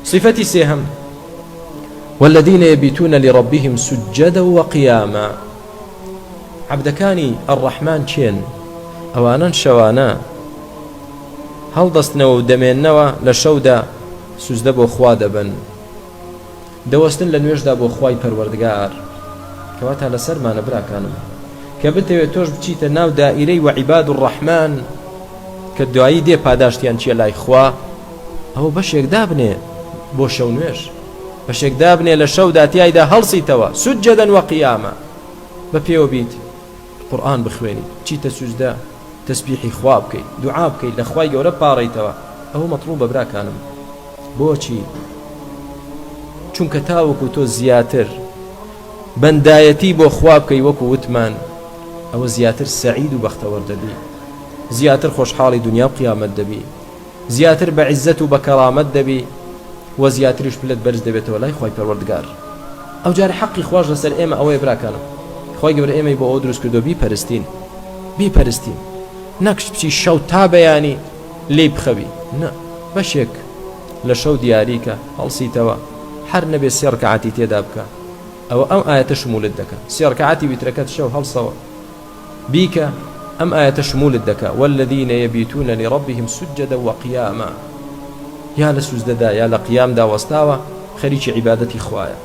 صفەتی سێهەم والذین یبیتون لربهم سجدا وقیاما عەبدەکانی الرحمن کێن؟ ئەوانەن شەوانە هەڵدەستنەوە و دەمێننەوە لە شەودا سوجدە بۆ خوا دەبەن دەوەستن لە نوێژدا بۆ خوای پەروەردگار کەواتە لەسەرمانە براکانم کە بتەوێت تۆش بچیتە ناو دائیرەی وعیباد الرحمن کە دوایی دێ پاداشتیان چیە لای خوا ئەوە بەشێک دابنێ بۆ شەو نوێژ بەشێک دابنێ لە شەودا تیایدا هەڵسیتەوە سوجەدەن وەقیامە بە پێوە بیت قورئان بخوێنیت بچیتە سوجدە تەسبیحی خوا بکەیت دوعا بکەیت لە خوای گەورە بپاڕێیتەوە ئەوە مەتڵوبە براکانم بۆچی چونکە تاوەکو تۆ زیاتر بەندایەتی بۆ خوا بکەی وەکو وتمان ئەوە زیاتر سەعید و بەختەوەر دەبی زیاتر خۆشحاڵی دنیا و قیامەت دەبی زیاتر بە عیزەت و بە کەرامەت دەبی وە زیاتریش پلەت بەرز دەبێتەوە لای خوای پەروەردگار ئەوجار حەقی خواش لەسەر ئێمە ئەوەیە براکانم خوای گەورە ئێمەی بۆ ئەوە دروست کردووە بیپەرستین بیپەرستین نەک بچی شەو تا بەیانی لێی بخەوی نە بەشێک لە شەو دیاریکە هەڵسیتەوە هەر نەبێ سێ ڕکعاتی تێدا بکە ئەوە ئەم ئایەتە شمولت دەکە سێ ڕکعاتی ویترەکەت شەو هەڵسەوە بیکە، ئەم ئایەتە شمولت دەکا، والذین یبیتون لربهم سجدا وقیاما، یا لە سوجدەدا یا لە قیامدا وەستاوە خەریکی عیبادەتی خوایە.